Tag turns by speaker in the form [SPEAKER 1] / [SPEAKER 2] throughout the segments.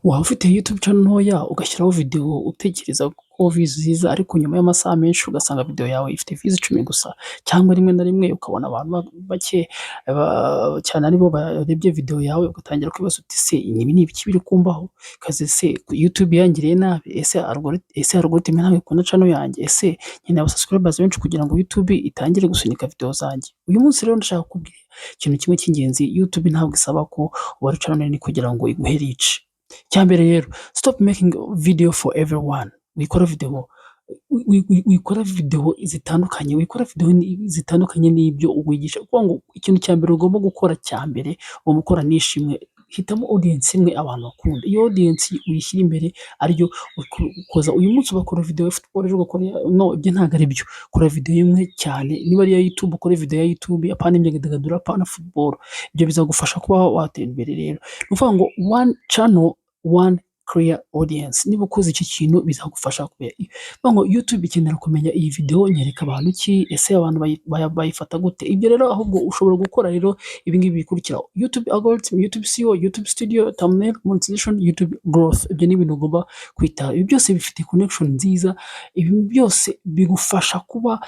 [SPEAKER 1] Waba ufite YouTube channel ntoya, ugashyiraho videwo utekereza ko views ziza, ariko nyuma y'amasaha menshi ugasanga videwo yawe ifite views 10 gusa, cyangwa rimwe na rimwe ukabona abantu bake cyane aribo barebye videwo yawe, ugatangira kwibaza uti: "Se ibi ni ibiki biri kumbaho? Ese YouTube yangiriye nabi? Ese algorithm ntabwo ikunda channel yanjye? Ese nkeneye aba subscribers benshi kugira ngo YouTube itangire gusunika videwo zanjye?" Uyu munsi rero ndashaka kukubwira ikintu kimwe cy'ingenzi: YouTube ntabwo isaba ko uba ari channel nini kugira ngo iguhe reach. Icya mbere rero, stop making video for everyone. Wikora videwo zitandukanye, wikora videwo zitandukanye n'ibyo wigisha. Ni ukuvuga ngo ikintu cya mbere ugomba gukora, cya mbere ugomba gukora niche imwe, hitamo audience imwe abantu bakunda. Iyo audience uyishyira imbere, ariyo ukoza. Uyu munsi ugakora videwo ya football, ejo ugakora, no, ibyo ntabwo ari byo. Kora videwo imwe cyane, niba ari iya YouTube ukore videwo ya YouTube, apana imyidagaduro, apana football. Ibyo bizagufasha kuba watera imbere rero. Ni ukuvuga ngo one channel, one clear audience. Niba ukoze iki kintu bizagufasha. Kuvuga ngo YouTube ikenera kumenya: iyi videwo nyereka abantu ki? Ese abantu bayifata gute? Ibyo rero ahubwo ushobora gukora rero ibi ngibi bikurikira: YouTube algorithm, YouTube SEO, YouTube Studio, thumbnail, monetization, YouTube growth. Ibyo ni ibintu ugomba kwitaho. Ibi byose bifite connection nziza, ibi byose bigufasha kuba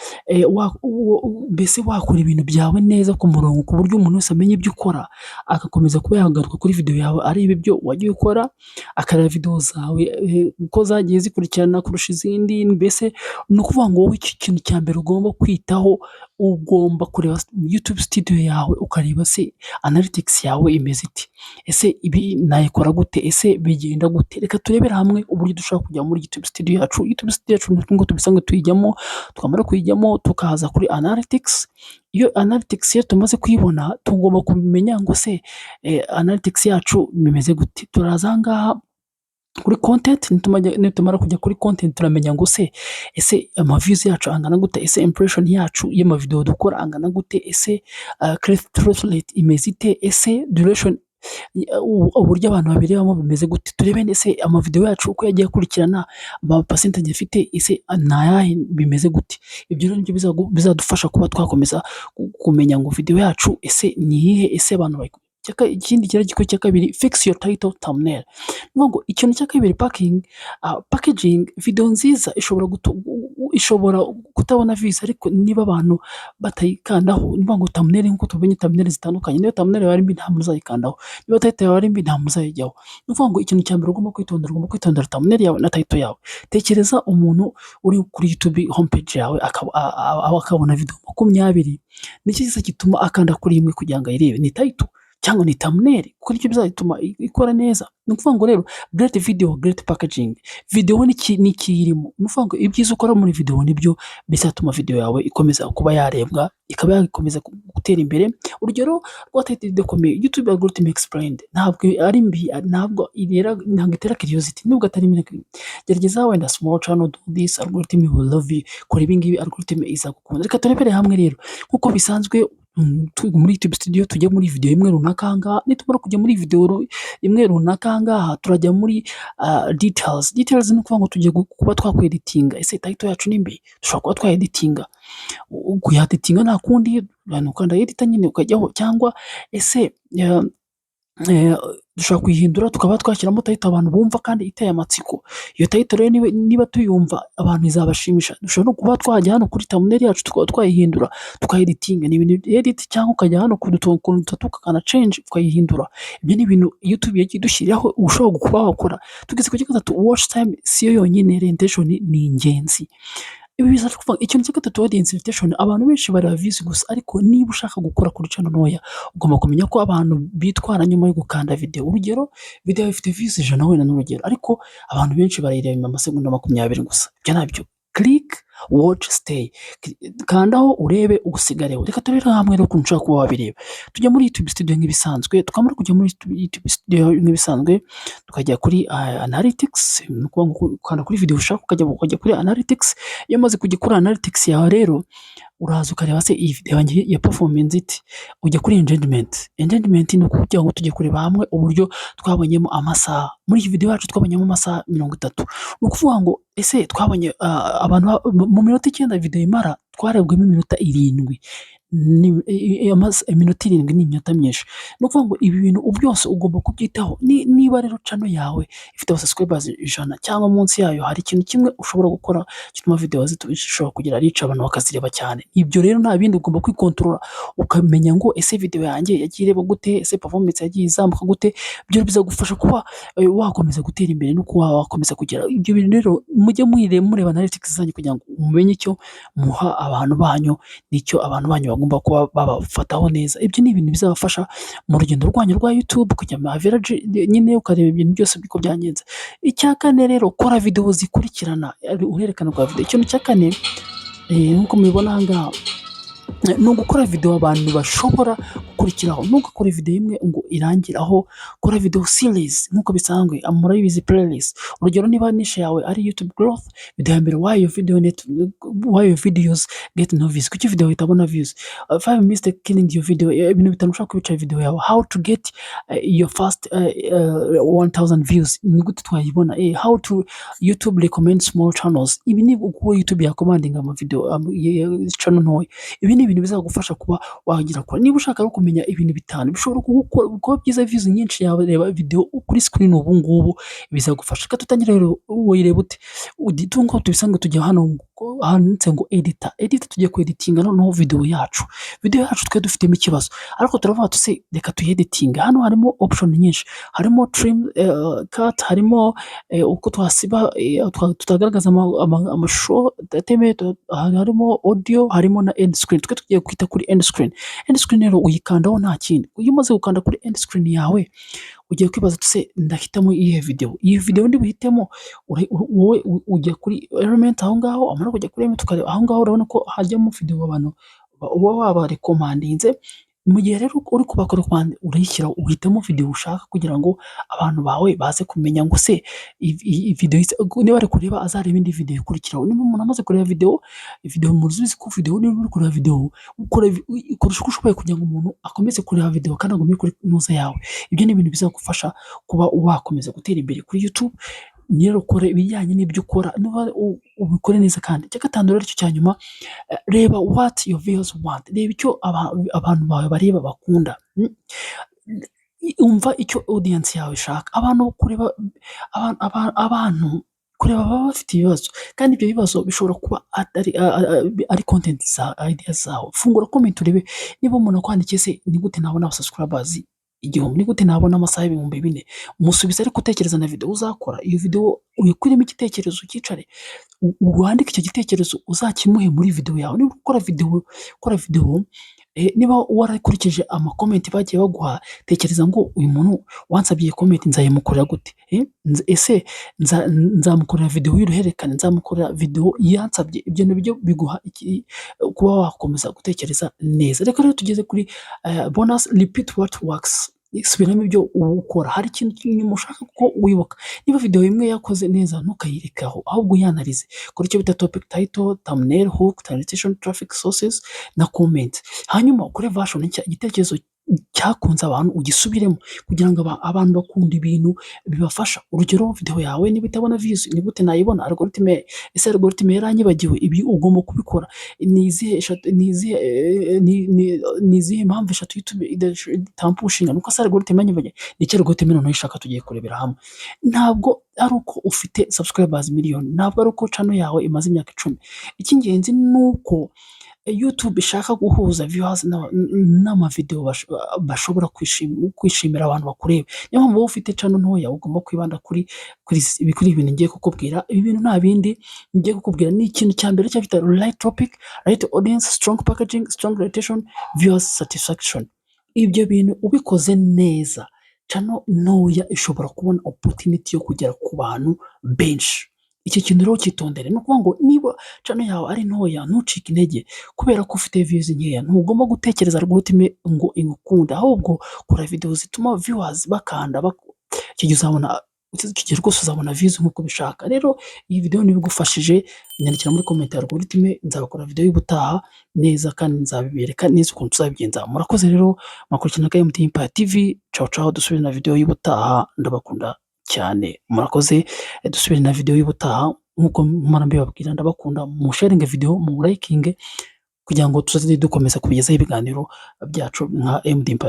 [SPEAKER 1] mbese wakora ibintu byawe neza ku murongo, ku buryo umuntu wese amenya ibyo ukora, agakomeza kuba yagaruka kuri videwo yawe areba ibyo wagiye ukora, akareba videwo zawe uko zagiye zikurikirana kurusha izindi. Mbese ni ukuvuga ngo wowe ikintu cya mbere ugomba kwitaho, ugomba kureba YouTube Studio yawe, ukareba: se analytics yawe imeze ite? Ese ibi nayikora gute? Ese bigenda gute? Reka turebere hamwe uburyo dushobora kujya muri YouTube Studio yacu. YouTube Studio yacu nk'uko tubisanzwe tuyijyamo, twamara kuyijyamo tukaza kuri analytics. Iyo analytics iyo tumaze kuyibona, tugomba kumenya ngo: se analytics yacu bimeze gute? Turaza aha ngaha kuri content. Nitumara kujya kuri content, turamenya ngo: se ese ama views yacu angana gute? Ese impression yacu y'amavidewo dukora angana gute? Ese click-through rate imeze ite? Ese duration, uburyo abantu babirebamo bimeze gute? Turebe ese amavidewo yacu uko yagiye akurikirana, ama percentage afite, ese ni ayahe, bimeze gute? Ibyo rero nibyo bizadufasha kuba twakomeza kumenya ngo videwo yacu ese ni iyihe, ese abantu. Ikindi cya kabiri, fix your title, thumbnail. Ni ukuvuga ngo ikintu cya kabiri, packaging. Videwo nziza ishobora kutabona views, ariko niba abantu batayikandaho, ni ukuvuga ngo thumbnail, nk'uko tubonye thumbnail zitandukanye, niba thumbnail yawe ari mbi nta muntu uzayikandaho, niba title yawe ari mbi nta muntu uzayijyaho. Ni ukuvuga ngo ikintu cya mbere ugomba kwitondera, ugomba kwitondera thumbnail yawe na title yawe. Tekereza umuntu uri kuri YouTube homepage yawe akabona videwo 20, ni iki gituma akanda kuri imwe kugira ngo ayirebe? Ni title cyangwa ni thumbnail? Kuko nicyo bizatuma ikora neza. Ni ukuvuga ngo rero great video, great packaging. Videwo n'ikiyirimo, ni ukuvuga ngo ibyiza ukora muri videwo nibyo bizatuma videwo yawe ikomeza kuba yarebwa, ikaba yakomeza gutera imbere. Urugero rwa title idakomeye, YouTube algorithm explained, ntabwo ari mbi, ntabwo itera curiosity nubwo atari mbi. Gerageza wenda small channel, do this, algorithm will love you. Kora ibi ngibi, algorithm izagukunda. Reka turebere hamwe rero nk'uko bisanzwe muri YouTube Studio, tujya muri videwo imwe runaka aha ngaha. Nitumara kujya muri videwo imwe runaka aha ngaha, turajya muri details. Details ni ukuvuga ngo tugiye kuba twakweditinga. Ese title yacu ni mbi? Dushobora kuba twayeditinga. Kuyeditinga nta kundi, ukanda edit nyine ukajyaho, cyangwa ese dushobora kuyihindura, tukaba twashyiramo title abantu bumva kandi iteye amatsiko. Iyo title rero niba tuyumva abantu izabashimisha. Dushobora no kuba twajya hano kuri thumbnail yacu, tukaba twayihindura, tukayeditinga. Ni ibintu edit, cyangwa ukajya hano ku tuntu dutatu ugakanda change ukayihindura. Ibyo ni ibintu YouTube yagiye idushyiriraho ushobora kuba wakora. Tugeze ku cya gatatu, watch time siyo yonyine, retention ni ingenzi. Ibi bishatse kuvuga ikintu cya gatatu, audience retention. Abantu benshi bareba views gusa, ariko niba ushaka gukora kuri channel ntoya, ugomba kumenya ko abantu bitwara nyuma yo gukanda videwo. Urugero, videwo ifite views 100 wenda ni urugero, ariko abantu benshi barayireba amasegonda 20 gusa. Ibyo ntabyo. Click, watch, stay. Kandaho urebe, usigareho. Reka turebere hamwe rero ukuntu ushobora kuba wabireba. Tujya muri YouTube Studio nk'ibisanzwe, twamara kujya muri YouTube Studio nk'ibisanzwe, tukajya kuri analytics, ni ukuvuga ngo ukanda kuri videwo ushaka ukajya kuri analytics. Iyo umaze kujya kuri analytics yawe rero, uraza ukareba: se iyi videwo yanjye yaperforminze ite? Ujya kuri engagement. Engagement ni ukugira ngo tujye kureba hamwe uburyo twabonyemo amasaha. Muri iyi videwo yacu twabonyemo amasaha 30. Ni ukuvuga ngo ese twabonye abantu mu minota 9 videwo imara, twarebwemo iminota 7. Iminota 7 ni iminota myinshi. Ni ukuvuga ngo ibi bintu byose ugomba kubyitaho. Niba rero channel yawe ifite aba subscribers 100 cyangwa munsi yayo, hari ikintu kimwe ushobora gukora gituma videwo zishobora kugira reach, abantu bakazireba cyane. Ibyo rero nta bindi, ugomba kwikontorora, ukamenya ngo: ese videwo yanjye yagiye irebwa gute? Ese performance yagiye izamuka gute? Ibyo bizagufasha kuba wakomeza gutera imbere no kuba wakomeza kugera. Ibyo bintu rero mujye mureba analytics zanyu kugira ngo mumenye icyo muha abantu banyu n'icyo abantu banyu bagomba kuba babafataho neza. Ibyo ni ibintu bizabafasha mu rugendo rwanyu rwa YouTube, kujya mu average nyine, ukareba ibintu byose uko byagenze. Icya kane rero, kora videwo zikurikirana, uruhererekane rwa videwo. Ikintu cya kane, nk'uko mubibona aha ngaha, ni ugukora videwo abantu bashobora gukurikiraho. Ntugakore videwo imwe ngo irangire aho, kora videwo series nk'uko bisanzwe, murabizi, playlist. Urugero, niba niche yawe ari YouTube growth, videwo ya mbere: why your videos get no views, kuki videwo itabona views, five mistake killing your video, ibintu 5 ushobora kwica videwo yawe, how to get your first 1000 views, ni gute twayibona, how to YouTube recommend small channels, ibi ni uko YouTube yarecommendinga amavidewo channel ntoya. Ibi ni ibintu bizagufasha kuba wagira kure. Niba ushaka no kumenya ibintu 5 bishobora kuba byiza views nyinshi, yareba videwo kuri screen ubu ngubu, bizagufasha. Reka dutangire rero. Uyireba ute? Nk'uko tubisanga, tujya hano handitse ngo editor. Editor, tugiye kweditinga noneho videwo yacu. Videwo yacu twari dufitemo ikibazo, ariko turavuga tuti: reka tuyeditinge. Hano harimo option nyinshi, harimo trim, cut, harimo uko twasiba, tutagaragaza amashusho, harimo audio, harimo na end screen. Twe tugiye kwita kuri end screen. End screen rero uyikandaho, nta kindi. Iyo umaze gukanda kuri end screen yawe, ugiye kwibaza uti: se ndahitamo iyihe videwo? Iyi videwo ndi buhitemo, wowe ujya kuri element aho ngaho, wamara kujya kuri element ukareba aho ngaho, urabona ko hajyamo videwo abantu uba wabarecommendinze. Mu gihe rero uri kubarecommanda, urayishyira, uhitamo videwo ushaka kugira ngo abantu bawe baze kumenya ngo: se iyi videwo niba bari kureba, azarebe indi videwo ikurikiraho. Niba umuntu amaze kureba videwo, muzi ko videwo, niba uri kureba videwo, ukoresha uko ushoboye kugira ngo umuntu akomeze kureba videwo kandi agume kuri ntuza yawe. Ibyo ni ibintu bizagufasha kuba wakomeza gutera imbere kuri YouTube. Rero ukora ibijyanye n'ibyo ukora, ubikore neza. Kandi icya gatanu rero, cyo cya nyuma, reba what your viewers want, reba icyo abantu bawe bareba bakunda, umva icyo audience yawe ishaka. Abantu kureba, abantu kureba baba bafite ibibazo, kandi ibyo bibazo bishobora kuba ari content idea zawe. Fungura comment urebe niba umuntu akwandikiye: se ni gute nabona aba subscribers 1000? Ni gute nabona amasaha 4000? Musubize, ariko utekereza na videwo uzakora. Iyo videwo uyikuremo igitekerezo, ukicare wandike icyo gitekerezo, uzakimuhe muri videwo yawe. Niba ukora videwo, ukora videwo, niba warakurikije ama comment bagiye baguha, tekereza ngo: uyu muntu wansabye iyi comment nzayimukorera gute? Ese nzamukorera videwo y'uruhererekane? Nzamukorera videwo yansabye? Ibyo nabyo biguha kuba wakomeza gutekereza neza. Reka rero tugeze kuri bonus: repeat what works, subiramo ibyo ukora. Hari ikintu ushaka ko wibuka: niba videwo imwe yakoze neza, ntukayirekaho, ahubwo uyanalyze. Kora icyo bita topic, title, thumbnail, hook, transition, traffic sources na comment, hanyuma ukore version nshya. Igitekerezo cyakunze abantu ugisubiremo, kugira ngo abantu bakunda ibintu bibafasha. Urugero, videwo yawe niba itabona views, ni gute nayibona? Algorithm, ese algorithm yaranyibagiwe? Ibi ugomba kubikora. Ni izihe mpamvu 3 YouTube itampushinga? Ni uko se algorithm yanyibagiwe? Ni iki algorithm noneho ishaka? Tugiye kurebera hamwe. Ntabwo ari uko ufite subscribers miliyoni, ntabwo ari uko channel yawe imaze imyaka 10. Icy'ingenzi ni uko YouTube ishaka guhuza viewers n'amavidewo bashobora kwishimira, abantu bakureba. Niyo mpamvu wowe ufite channel ntoya ugomba kwibanda kuri ibi bintu ngiye kukubwira. Ibi bintu nta bindi ngiye kukubwira, ni ikintu cya mbere cyo bita right topic, right audience, strong packaging, strong retention, viewers satisfaction. Ibyo bintu ubikoze neza, channel ntoya ishobora kubona opportunity yo kugera ku bantu benshi. Icyo kintu rero cyitondere. Ni ukuvuga ngo niba channel yawe ari ntoya, ntucike intege kubera ko ufite views nkeya. Ntugomba gutekereza algorithm ngo igukunde, ahubwo kora videwo zituma viewers bakanda, icyo gihe uzabona, icyo gihe rwose uzabona views nk'uko ubishaka. Rero iyi videwo niba igufashije, nyandikira muri comment "algorithm", nzabakora videwo y'ubutaha neza kandi nzabibereka neza ukuntu tuzabigenza. Murakoze rero, mwakurikiranaga MT Empire TV. Cawu cawu, dusubire na videwo y'ubutaha, ndabakunda cyane, murakoze. Dusubire na videwo y'ubutaha nk'uko mpora mbibabwira, ndabakunda. Musharinge videwo, murayikinge. kugira ngo tuzajye dukomeza kubagezaho ibiganiro byacu nka MD Empire.